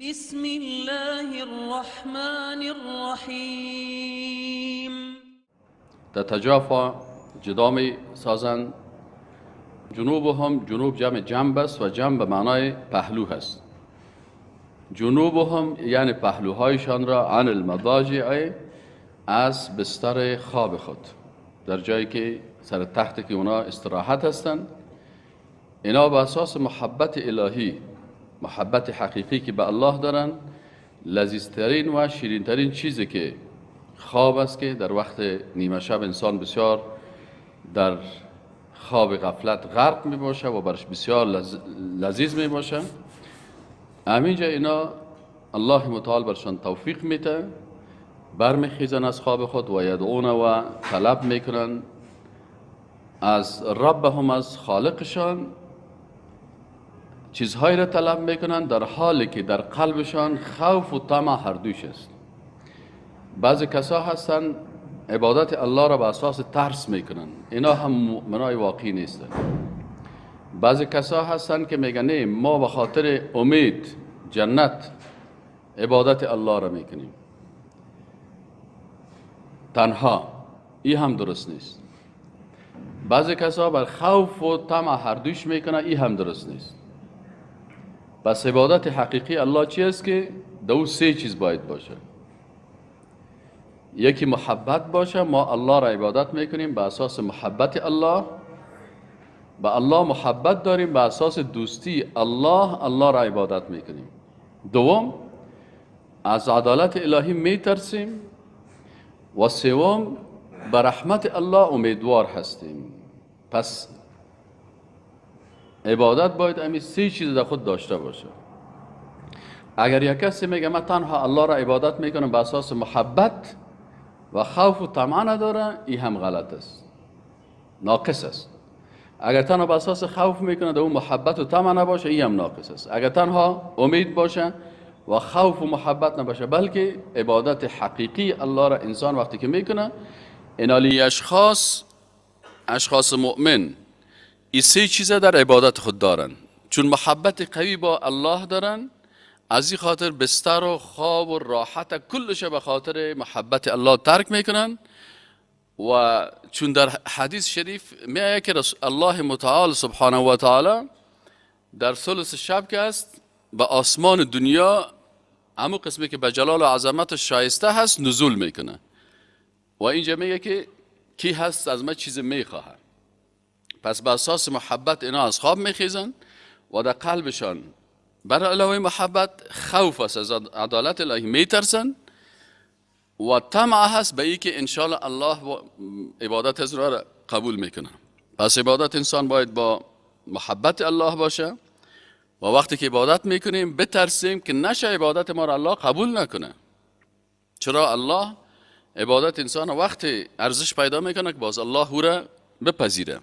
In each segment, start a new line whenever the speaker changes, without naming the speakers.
بسم الله الرحمن الرحیم.
تتجافا جدا می سازند. جنوبهم، جنوب جمع جنب است و جنب به معنای پهلو هست. جنوبهم یعنی پهلوهایشان را، عن المضاجع از بستر خواب خود، در جایی که سر تخت که اونا استراحت هستند. اینا به اساس محبت الهی، محبت حقیقی که به الله دارن، لذیذترین و شیرینترین چیزی که خواب است که در وقت نیمه شب انسان بسیار در خواب غفلت غرق می باشه و برش بسیار لذیذ می باشه. همینجا اینا الله متعال برشان توفیق میده، برمیخیزن از خواب خود و یدعون و طلب میکنن از ربهم، از خالقشان چیزهایی را طلب میکنن در حالی که در قلبشان خوف و طمع هر دوش است. بعضی کسا هستن عبادت الله را به اساس ترس میکنن، اینا هم مؤمنای واقعی نیستن. بعضی کسا هستن که میگن نه، ما به خاطر امید جنت عبادت الله را میکنیم تنها، ای هم درست نیست. بعضی کسا بر خوف و طمع هر دوش میکنن، ای هم درست نیست. پس عبادت حقیقی الله چی است؟ که دو سه چیز باید باشه. یکی محبت باشه، ما الله را عبادت میکنیم به اساس محبت الله، به الله محبت داریم، به اساس دوستی الله، الله را عبادت میکنیم. دوم، از عدالت الهی میترسیم. و سوم، به رحمت الله امیدوار هستیم. پس عبادت باید همین سه چیز در خود داشته باشه. اگر یک کسی میگه من تنها الله را عبادت میکنم به اساس محبت و خوف و طمع نداره، این هم غلط است، ناقص است. اگر تنها به اساس خوف میکنه در اون محبت و طمع نباشه، این هم ناقص است. اگر تنها امید باشه و خوف و محبت نباشه، بلکه عبادت حقیقی الله را انسان وقتی که میکنه، انالی اشخاص مؤمن این سه چیز در عبادت خود دارن. چون محبت قوی با الله دارن، از این خاطر بستر و خواب و راحت کلش به خاطر محبت الله ترک میکنن. و چون در حدیث شریف میآید که الله متعال سبحانه و تعالی در ثلث شب که است به آسمان دنیا، همون قسمی که به جلال و عظمت شایسته هست، نزول میکنه و اینجا میگه که کی هست از من چیز میخواهد. پس به اساس محبت اینا از خواب میخیزن و در قلبشان بر علاوه محبت خوف است، از عدالت الهی میترسن و طمع هست به ای که انشالله الله عبادت از را قبول میکنه. پس عبادت انسان باید با محبت الله باشه و وقتی که عبادت میکنیم بترسیم که نشه عبادت ما را الله قبول نکنه. چرا الله عبادت انسان وقتی ارزش پیدا میکنه که باز الله او را بپذیره.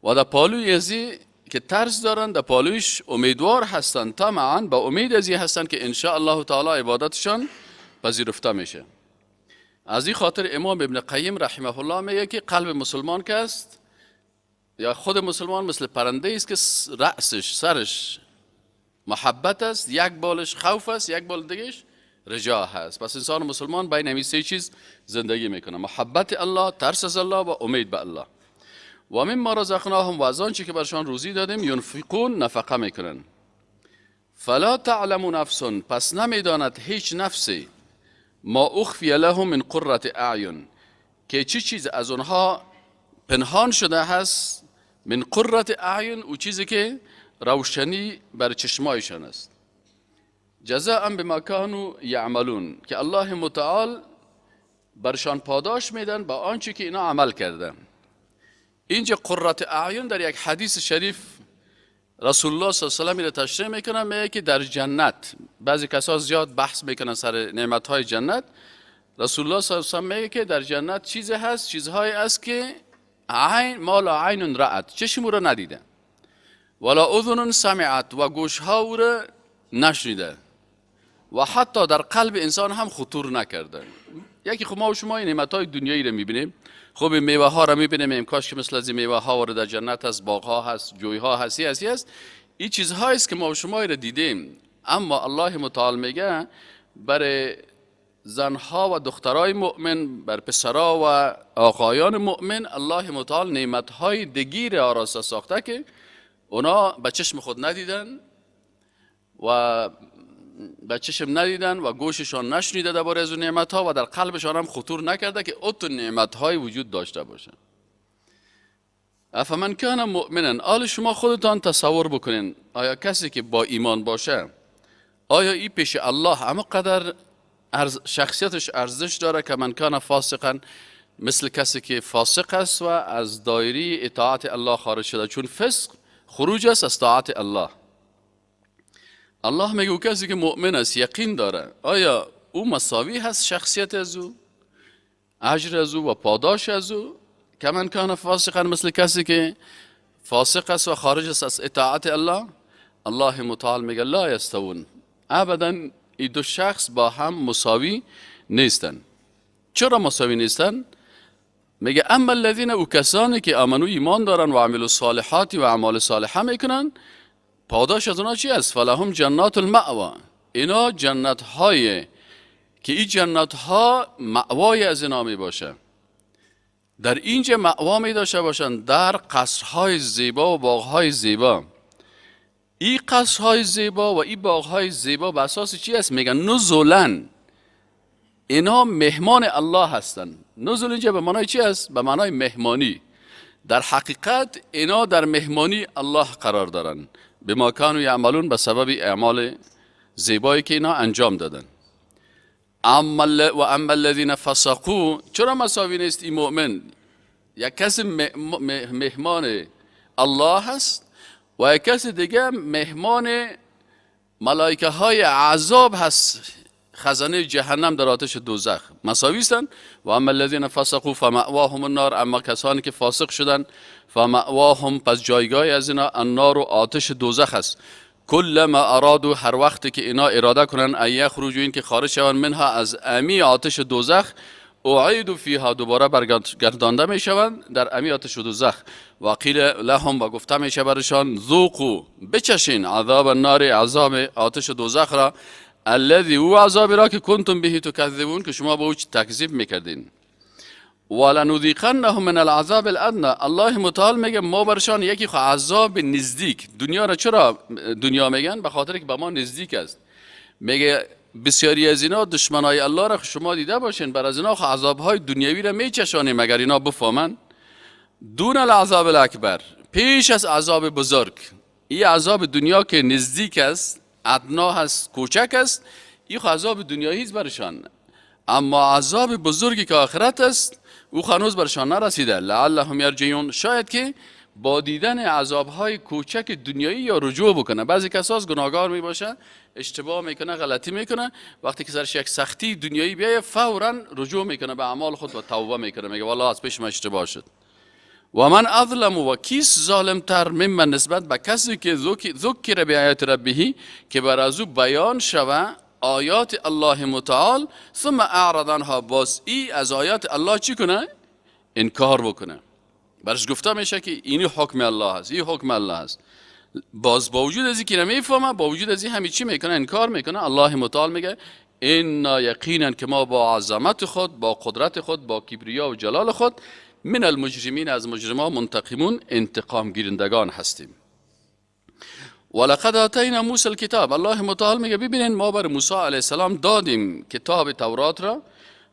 و در پالوی ازی که ترس دارن، در پالویش امیدوار هستن، طمعا با امید ازی هستن که انشاء الله تعالی عبادتشان پذیرفته میشه. از این خاطر امام ابن قیم رحمه الله میگه که قلب مسلمان که است یا خود مسلمان مثل پرنده است که رأسش، سرش محبت است، یک بالش خوف است، یک بال دیگهش رجا هست. پس انسان مسلمان بین همین سه چیز زندگی میکنه: محبت الله، ترس از الله و امید به الله. و مما رزقناهم، و از آنچه که برشان روزی دادیم، ینفقون، نفقه میکنن. فلا تعلم نفس، پس نمیداند هیچ نفسی، ما اخفی لهم من قرة اعین، که چی چیز از اونها پنهان شده هست. من قرة اعین، او چیزی که روشنی بر چشمایشان است. جزاء بما كانوا یعملون، که الله متعال برشان پاداش میدن با آنچه که اینا عمل کردن. اینجا قرة اعین در یک حدیث شریف رسول الله صلی الله علیه و سلم تشریح میکنه، میگه که در جنت بعضی کسا زیاد بحث میکنن سر نعمت های جنت. رسول الله صلی الله علیه و سلم میگه که در جنت چیزی هست، چیزهایی است که عین ما لا عین رأت، چشم او را ندیده، ولا اذن سمعت، و گوش ها او را نشنیده، و حتی در قلب انسان هم خطور نکرده. یکی خب ما و شما این نعمت های دنیایی رو میبینیم، خب میوه ها رو میبینیم، کاش که مثل از این میوه ها وارد جنت هست، باغ ها هست، جوی ها هست، هست، هست. این چیزهایی است که ما و شما رو دیدیم. اما الله متعال میگه برای زنها و دخترای مؤمن، بر پسرا و آقایان مؤمن الله متعال نعمتهای دگیر آراسته ساخته که اونا به چشم خود ندیدن و به چشم ندیدن و گوششان نشنیده درباره از اون نعمتها و در قلبشان هم خطور نکرده که اوتو نعمتهای وجود داشته باشه. افمن کان مؤمنا، آل شما خودتان تصور بکنین آیا کسی که با ایمان باشه آیا ای پیش الله اما قدر شخصیتش ارزش داره که من کان فاسقا، مثل کسی که فاسق است و از دایره اطاعت الله خارج شده، چون فسق خروج است از طاعت الله. الله میگه او کسی که مؤمن است یقین داره، آیا او مساوی هست شخصیت از او، اجر از او و پاداش از او که من کان فاسقا، مثل کسی که فاسق است و خارج است از اطاعت الله؟ الله متعال میگه لا یستوون، ابدا این دو شخص با هم مساوی نیستن. چرا مساوی نیستن؟ میگه اما الذین، او کسانی که آمنو ایمان دارن و عملوا الصالحات و اعمال صالحه میکنن، پاداش از اونا چی است؟ فلهم جنات المأوا، اینا جنت های که این جنت ها مأوای از اینا می باشه. در اینجا مأوا می داشته باشن در قصرهای زیبا و باغهای زیبا. این قصرهای زیبا و این باغهای زیبا به اساس چی است؟ میگن نزولن، اینا مهمان الله هستن. نزول اینجا به معنای چی است؟ به معنای مهمانی. در حقیقت اینا در مهمانی الله قرار دارن، بما کانوا یعملون، به سبب اعمال زیبایی که اینا انجام دادن. اما و اما الذین فسقوا، چرا مساوی نیست این مؤمن؟ یک کسی مهمان الله هست و یک کسی دیگه مهمان ملائکه های عذاب هست، خزانه جهنم در آتش دوزخ. مساوی هستند. و اما الذین فسقوا فمأواهم النار، اما کسانی که فاسق شدن فمأواهم، پس جایگاه از اینا النار و آتش دوزخ است. کلما ارادوا، هر وقتی که اینا اراده کنن، ان یخرجوا، این که خارج شوند، منها از امی آتش دوزخ، اعیدوا فیها، دوباره برگردانده میشوند در امی آتش دوزخ. و قیل لهم، و گفته میشه برشان، ذوقوا، بچشین، عذاب النار، عذاب آتش دوزخ را، الذی، او عذاب را که کنتم به تکذبون، که شما به او تکذیب میکردین. ولنذیقنهم من العذاب الادنی، الله متعال میگه ما برشان یکی خو عذاب نزدیک. دنیا را چرا دنیا میگن؟ به خاطر که به ما نزدیک است. میگه بسیاری از اینا دشمنای الله را شما دیده باشین، بر از اینا خو عذابهای دنیوی را میچشانیم مگر اینا بفهمن. دون العذاب الاکبر، پیش از عذاب بزرگ. این عذاب دنیا که نزدیک است، ادنا هست، کوچک است، این خو عذاب دنیایی است برشان. اما عذاب بزرگی که آخرت است او هنوز برشان نرسیده. لعلهم یرجعون، شاید که با دیدن عذابهای کوچک دنیایی یا رجوع بکنه. بعضی کساس گناهگار می باشه، اشتباه میکنه، غلطی میکنه، وقتی که سرش یک سختی دنیایی بیایه فورا رجوع میکنه به اعمال خود و توبه میکنه، میگه والله از پیش من اشتباه شد. و من اظلم، و کیس ظالمتر ممن، نسبت به کسی که ذکر به آیات ربه، که بر از او بیان شوه آیات الله متعال، ثم اعرض عنها، باز ای از آیات الله چی کنه؟ انکار بکنه. برش گفته میشه که اینی حکم الله هست، این حکم الله هست. باز با وجود از اینکه نمیفهمه، با وجود از این همه چی میکنه؟ انکار میکنه. الله متعال میگه انا یقینا، که ما با عظمت خود، با قدرت خود، با کبریا و جلال خود، من المجرمین، از مجرمان، منتقمون، انتقام گیرندگان هستیم. ولقد آتینا موسی الکتاب، الله متعال میگه ببینین ما بر موسی علیه السلام دادیم کتاب تورات را،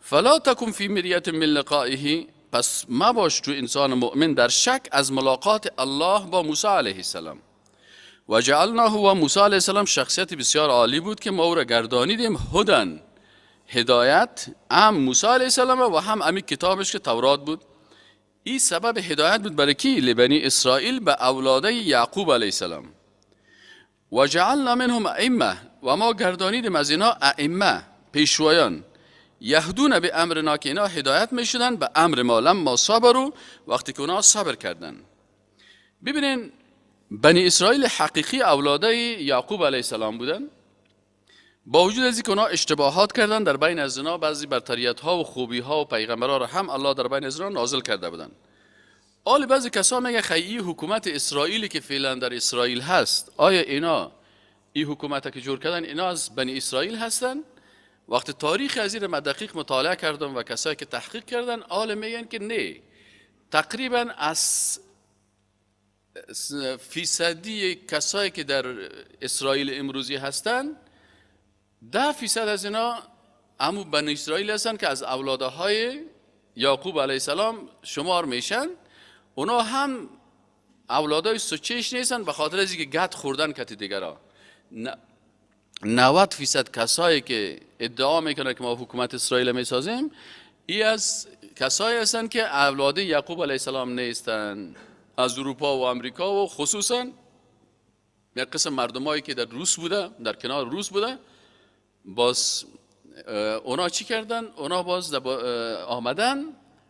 فلا تکن فی مریة من لقائه، پس مباش تو انسان مؤمن در شک از ملاقات الله با موسی علیه السلام. و جعلناه، و موسی علیه السلام شخصیت بسیار عالی بود که ما او را گردانیدیم هدن، هدایت، هم موسی علیه السلام و هم امی کتابش که تورات بود. این سبب هدایت بود برای کی؟ لبنی اسرائیل، به اولاده یعقوب علیه السلام. و جعلنا منهم ائمه، و ما گردانیدیم از اینا ائمه، پیشوایان، یهدون به امرنا، که اینا هدایت میشدن به امر ما، لما صبروا، وقتی که اونا صبر کردن. ببینین بنی اسرائیل حقیقی اولاده یعقوب علیه السلام بودن. با وجود از اینکه اونا اشتباهات کردن، در بین از اینا بعضی برتریت ها و خوبی ها و پیغمبرها را هم الله در بین از اینا نازل کرده بودن. آل بعضی کسا میگه خیلی حکومت اسرائیلی که فعلا در اسرائیل هست، آیا اینا این حکومت که جور کردن اینا از بنی اسرائیل هستن. وقتی تاریخ از این دقیق مطالعه کردم و کسایی که تحقیق کردن آل میگن که نه، تقریبا از فیصدی کسایی که در اسرائیل امروزی هستن 10% از اینا همو بنی اسرائیل هستن که از اولاده های یعقوب علیه السلام شمار میشن. اونا هم اولادای سوچش نیستن به خاطر از اینکه گد خوردن کتی دیگرا. 90% کسایی که ادعا میکنن که ما حکومت اسرائیل میسازیم ای از کسایی هستن که اولاد یعقوب علیه السلام نیستن، از اروپا و امریکا و خصوصا یک قسم مردمایی که در روس بوده، در کنار روس بوده، باز اونا چی کردن؟ اونا باز آمدن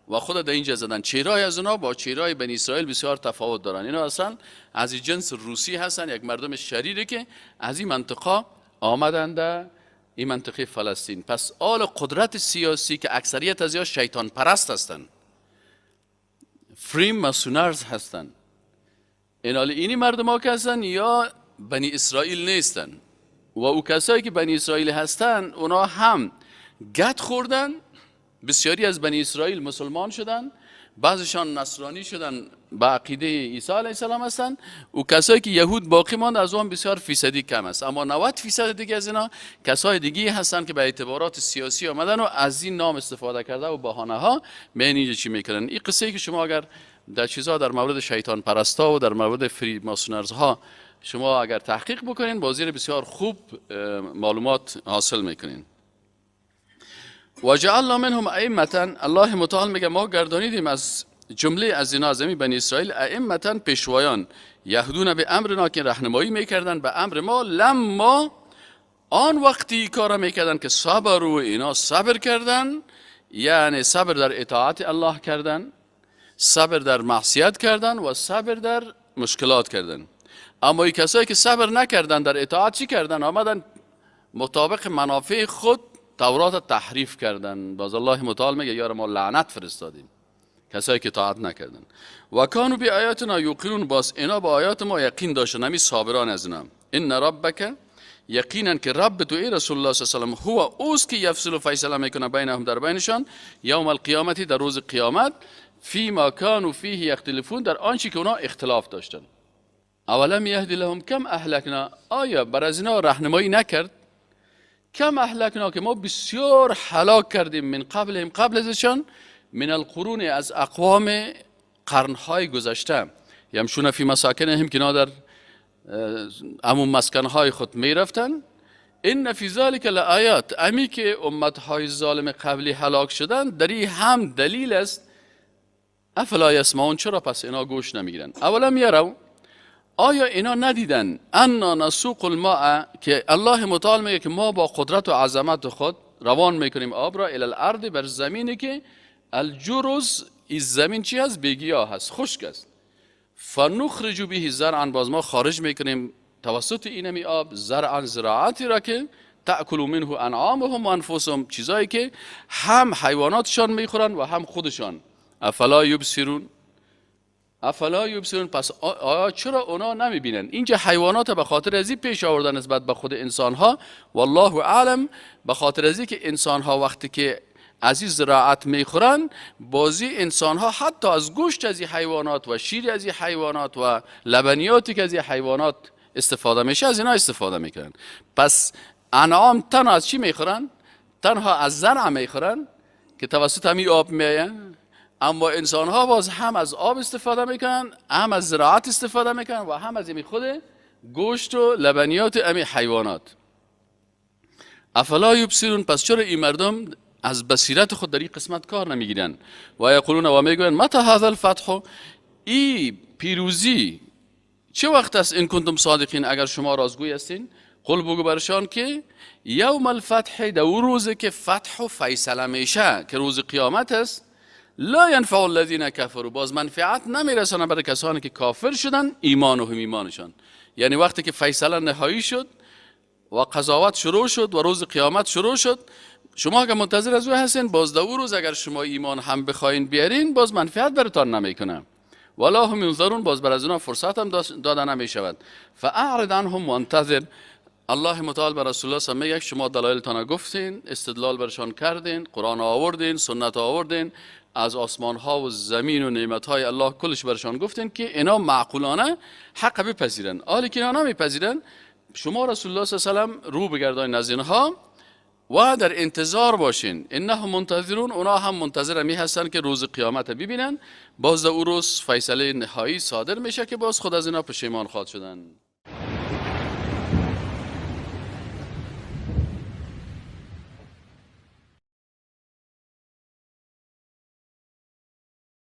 و خود در اینجا زدن. چهرهای از اونا با چهرهای بنی اسرائیل بسیار تفاوت دارن. اینا اصلا از جنس روسی هستن، یک مردم شریره که از این منطقه آمدن در این منطقه فلسطین. پس آل قدرت سیاسی که اکثریت از یا شیطان پرست هستن، Freemasoners هستن، این حال اینی مردم ها که هستن یا بنی اسرائیل نیستن و او کسایی که بنی اسرائیل هستن اونا هم گد خوردن. بسیاری از بنی اسرائیل مسلمان شدن، بعضشان نصرانی شدن، به عقیده عیسی علیه السلام هستن. و کسایی که یهود باقی ماند از اون بسیار فیصدی کم است، اما 90% دیگه از اینا کسای دیگه هستن که به اعتبارات سیاسی آمدن و از این نام استفاده کرده و بهانه ها میان اینجا چی میکنن. این قصه ای که شما اگر در چیزها در مورد شیطان پرستا و در مورد Freemasoners ها شما اگر تحقیق بکنین بازی بسیار خوب معلومات حاصل میکنین. و جعلنا منهم ائمه، الله متعال میگه ما گردانیدیم از جمله از اینا، از بنی اسرائیل، ائمه پیشوایان، یهدون به امرنا که راهنمایی میکردن به امر ما، لما آن وقتی کارا میکردن که صبر و اینا صبر کردن، یعنی صبر در اطاعت الله کردن، صبر در معصیت کردن و صبر در مشکلات کردن. اما این کسایی که صبر نکردن در اطاعت چی کردن؟ آمدن مطابق منافع خود تورات تحریف کردن. باز الله متعال میگه یار ما لعنت فرستادیم کسایی که اطاعت نکردن. و کانوا بی آیاتنا یوقنون، باز اینا با آیات ما یقین داشتن، همین صابران از اینا. ان ربک، یقینا که رب تو ای رسول الله صلی الله علیه و سلم، هو اوست که یفصل فیصله میکنه بینهم در بینشان، یوم القیامت در روز قیامت، فیما کانوا فیه یختلفون، در آنچه که اونا اختلاف داشتن. اولم یهد لهم کم اهلکنا، آیا بر از اینا راهنمایی نکرد؟ کم اهلکنا که ما بسیار هلاک کردیم، من قبلهم قبل ازشان، من القرون از اقوام قرنهای گذشته، یمشون فی مساکنهم که اینا در همون مسکنهای خود میرفتن. ان فی ذلک لآیات، امی که امتهای ظالم قبلی هلاک شدن در این هم دلیل است. افلا یسمعون، چرا پس اینا گوش نمیگیرن؟ اولم یروا، آیا اینا ندیدن انا نسوق الماء، که الله متعال میگه که ما با قدرت و عظمت خود روان میکنیم آب را، الی الارض بر زمینی که الجرز، این زمین چی هست؟ بیگیاه هست، خشک است. فنخرج به زرعا، باز ما خارج میکنیم توسط اینمی آب زرعا، زراعتی را که تأکل منه انعامهم و انفسهم، چیزایی که هم حیواناتشان میخورن و هم خودشان. افلا یبصرون، افلا یبصرون، پس آیا چرا اونا نمیبینن؟ اینجا حیوانات به خاطر ازی پیش آوردن نسبت به خود انسان ها، والله اعلم، به خاطر ازی که انسان ها وقتی که از این زراعت میخورن، بازی انسان ها حتی از گوشت از این حیوانات و شیر از این حیوانات و لبنیاتی که از این حیوانات استفاده میشه از اینا استفاده میکنن. پس انعام تنها از چی میخورن؟ تنها از زرع میخورن که توسط همین آب میآید. اما انسان ها باز هم از آب استفاده میکنن، هم از زراعت استفاده میکنن و هم از این خود گوشت و لبنیات امی حیوانات. افلا یبصرون، پس چرا این مردم از بصیرت خود در این قسمت کار نمیگیرن؟ و یقولون و میگوین متى هذا الفتح، ای پیروزی چه وقت است؟ ان کنتم صادقین، اگر شما رازگوی هستین. قل بگو برشان که یوم الفتح، در روزی که فتح و فیصله میشه که روز قیامت است، لا ینفع الذین کفروا، باز منفعت نمیرسانه برای کسانی که کافر شدن ایمانهم، ایمانشان. یعنی وقتی که فیصله نهایی شد و قضاوت شروع شد و روز قیامت شروع شد، شما اگر منتظر از او هستین، باز در روز اگر شما ایمان هم بخواین بیارین باز منفعت براتان نمیکنه. ولا هم ینظرون، باز بر از اونا فرصت هم داده نمیشود. فاعرض عنهم وانتظر، الله متعال بر رسول الله صلی الله علیه و میگه شما دلایلتان گفتین، استدلال برشان کردین، قرآن آوردین، سنت آوردین، از آسمان ها و زمین و نعمت های الله کلش برشان گفتین که اینا معقولانه حق بپذیرن. حالی که اینا نمیپذیرن، شما رسول الله صلی الله علیه و رو بگردانین از اینها و در انتظار باشین. انهم منتظرون، اونا هم منتظر می هستن که روز قیامت ببینن. باز در او روز فیصله نهایی صادر میشه که باز خود از اینا پشیمان خواهد شدن.